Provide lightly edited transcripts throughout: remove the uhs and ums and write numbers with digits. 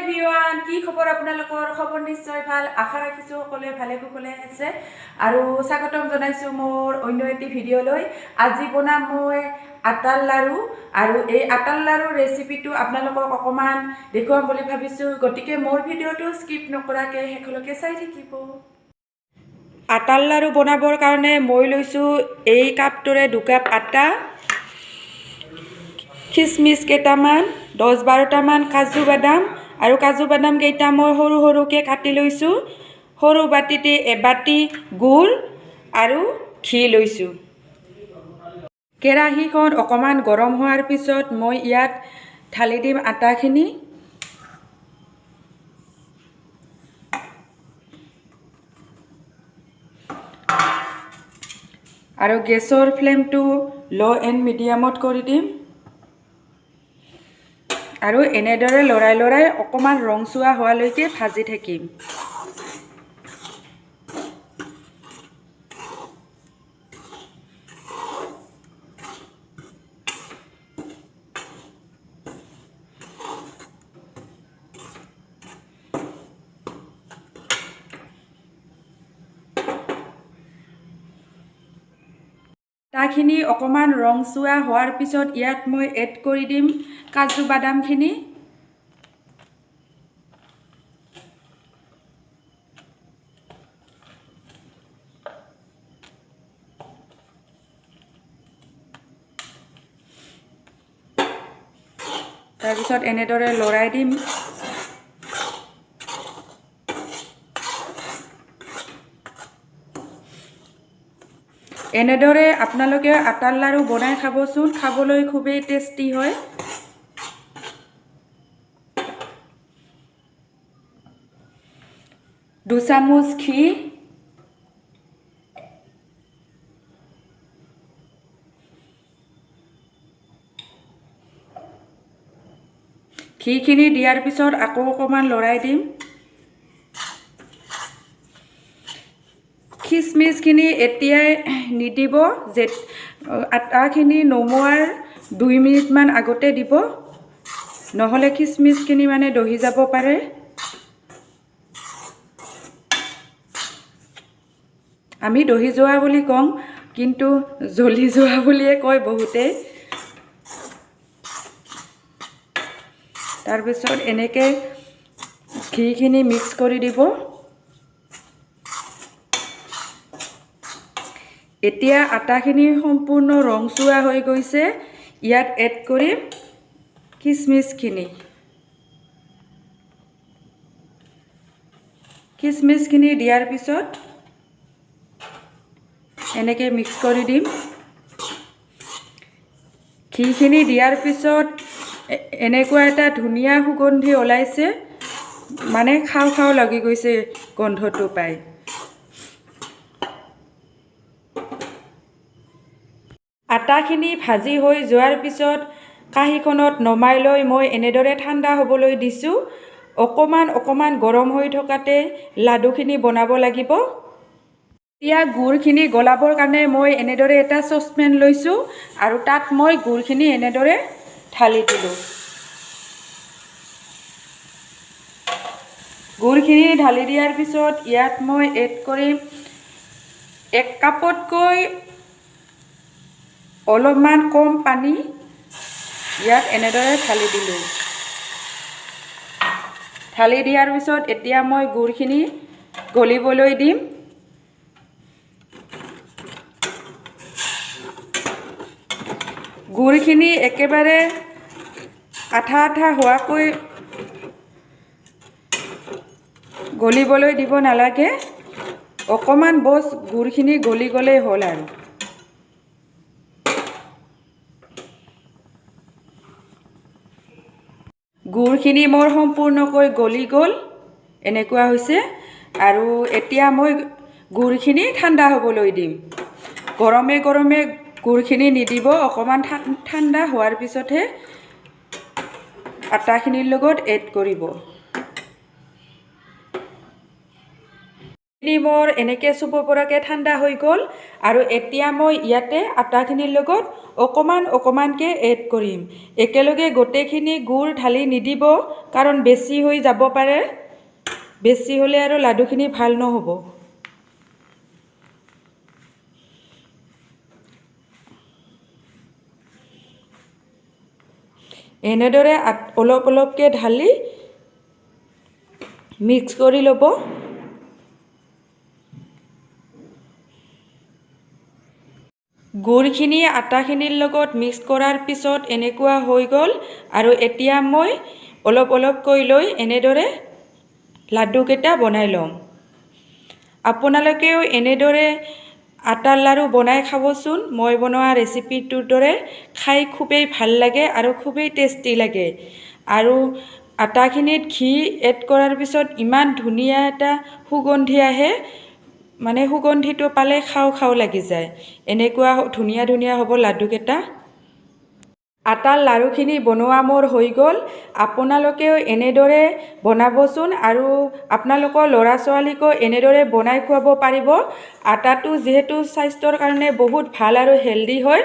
Everyone, কি খবৰ আপোনালোকৰ? খবৰ নিশ্চয় ভাল। আশা ৰাখিছোঁ সকলোৱে ভালে কুশলে আছে আৰু স্বাগতম জনাইছোঁ মোৰ অন্য এটি ভিডিঅ'লৈ। আজি বনাম মই আটাৰ লাড়ু আৰু এই আটাৰ লাড়ুৰ ৰেচিপিটো আপোনালোকক অকণমান দেখুৱাম বুলি ভাবিছোঁ। গতিকে মোৰ ভিডিঅ'টো স্কিপ নকৰাকৈ শেষলৈকে চাই থাকিব। আটাৰ লাড়ু বনাবৰ কাৰণে মই লৈছোঁ এই কাপটোৰে 2 কাপ আটা, খিচমিচ কেইটামান, 10-12টামান কাজু বাদাম আৰু কাজু বাদামকেইটা মই সৰু সৰুকৈ কাটি লৈছোঁ। সৰু বাতিতে এবাতি গুড় আৰু ঘি লৈছোঁ। কেৰাহীখন অকণমান গৰম হোৱাৰ পিছত মই ইয়াত ঢালি দিম আটাখিনি। আৰু গেছৰ ফ্লেমটো ল' এণ্ড মিডিয়ামত কৰি দিম আৰু এনেদৰে লৰাই লৰাই অকণমান ৰংচোৱা হোৱালৈকে ভাজি থাকিম। আটাখিনি অকণমান ৰংচোৱা হোৱাৰ পিছত ইয়াত মই এড কৰি দিম কাজু বাদামখিনি। তাৰপিছত এনেদৰে লৰাই দিম। এনেদৰে আপোনালোকে আটাৰ লাড়ু বনাই খাবচোন, খাবলৈ খুবেই টেষ্টি হয়। 2 চামুচ ঘি, ঘিখিনি দিয়াৰ পিছত আকৌ অকণমান লৰাই দিম। খিচমিচখিনি এতিয়াই নিদিব, যে আটাখিনি নমোৱাৰ 2 মিনিটমান আগতে দিব, নহ'লে খিচমিচখিনি মানে দহি যাব পাৰে। আমি দহি যোৱা বুলি কওঁ, কিন্তু জ্বলি যোৱা বুলিয়ে কয় বহুতে। তাৰপিছত এনেকৈ ঘিখিনি মিক্স কৰি দিব। এতিয়া আটাখিনি সম্পূৰ্ণ ৰংচোৱা হৈ গৈছে। ইয়াত এড কৰিম খিচমিচখিনি। খিচমিচখিনি দিয়াৰ পিছত এনেকৈ মিক্স কৰি দিম। ঘিখিনি দিয়াৰ পিছত এনেকুৱা এটা ধুনীয়া সুগন্ধি ওলাইছে, মানে খাওঁ খাওঁ লাগি গৈছে গোন্ধটো পাই। আটাখিনি ভাজি হৈ যোৱাৰ পিছত কাঁহীখনত নমাই লৈ মই এনেদৰে ঠাণ্ডা হ'বলৈ দিছোঁ। অকণমান অকণমান গৰম হৈ থকাতে লাডুখিনি বনাব লাগিব। এতিয়া গুড়খিনি গলাবৰ কাৰণে মই এনেদৰে এটা চচপেন লৈছোঁ আৰু তাত মই গুড়খিনি এনেদৰে ঢালি দিলোঁ। গুড়খিনি ঢালি দিয়াৰ পিছত ইয়াত মই এড কৰিম 1 কাপতকৈ অলপমান কম পানী। ইয়াত এনেদৰে ঢালি দিলোঁ। ঢালি দিয়াৰ পিছত এতিয়া মই গুড়খিনি গলিবলৈ দিম। গুড়খিনি একেবাৰে আঠা আঠা হোৱাকৈ গলিবলৈ দিব নালাগে, অকণমান বছ গুড়খিনি গলি গ'লেই হ'ল। আৰু গুড়খিনি মোৰ সম্পূৰ্ণকৈ গলি গ'ল, এনেকুৱা হৈছে। আৰু এতিয়া মই গুড়খিনি ঠাণ্ডা হ'বলৈ দিম। গৰমে গৰমে গুড়খিনি নিদিব, অকণমান ঠাণ্ডা হোৱাৰ পিছতহে আটাখিনিৰ লগত এড কৰিব। মোৰ এনেকৈ চুব পৰাকৈ ঠাণ্ডা হৈ গ'ল আৰু এতিয়া মই ইয়াতে আটাখিনিৰ লগত অকণমান অকণমানকৈ এড কৰিম। একেলগে গোটেইখিনি গুড় ঢালি নিদিব, কাৰণ বেছি হৈ যাব পাৰে। বেছি হ'লে আৰু লাডুখিনি ভাল নহ'ব। এনেদৰে অলপ অলপকৈ ঢালি মিক্স কৰি ল'ব। গুড়খিনি আটাখিনিৰ লগত মিক্স কৰাৰ পিছত এনেকুৱা হৈ গ'ল আৰু এতিয়া মই অলপ অলপকৈ লৈ এনেদৰে লাডুকেইটা বনাই ল'ম। আপোনালোকেও এনেদৰে আটাৰ লাড়ু বনাই খাবচোন। মই বনোৱা ৰেচিপিটোৰ দৰে খাই খুবেই ভাল লাগে আৰু খুবেই টেষ্টি লাগে। আৰু আটাখিনিত ঘি এড কৰাৰ পিছত ইমান ধুনীয়া এটা সুগন্ধি আহে, মানে সুগন্ধিটো পালে খাওঁ খাওঁ লাগি যায়। এনেকুৱা ধুনীয়া ধুনীয়া হ'ব লাডুকেইটা। আটাৰ লাড়ুখিনি বনোৱা মোৰ হৈ গ'ল। আপোনালোকেও এনেদৰে বনাবচোন আৰু আপোনালোকৰ ল'ৰা ছোৱালীকো এনেদৰে বনাই খুৱাব পাৰিব। আটাটো যিহেতু স্বাস্থ্যৰ কাৰণে বহুত ভাল আৰু হেল্ডি হয়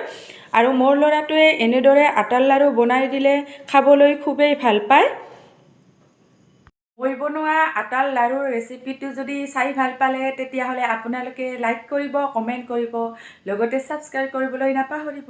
আৰু মোৰ ল'ৰাটোৱে এনেদৰে আটাৰ লাড়ু বনাই দিলে খাবলৈ খুবেই ভাল পায়। মই বনোৱা আটাৰ লাড়ুৰ ৰেচিপিটো যদি চাই ভাল পালে, তেতিয়াহ'লে আপোনালোকে লাইক কৰিব, কমেণ্ট কৰিব, লগতে ছাবস্ক্ৰাইব কৰিবলৈ নাপাহৰিব।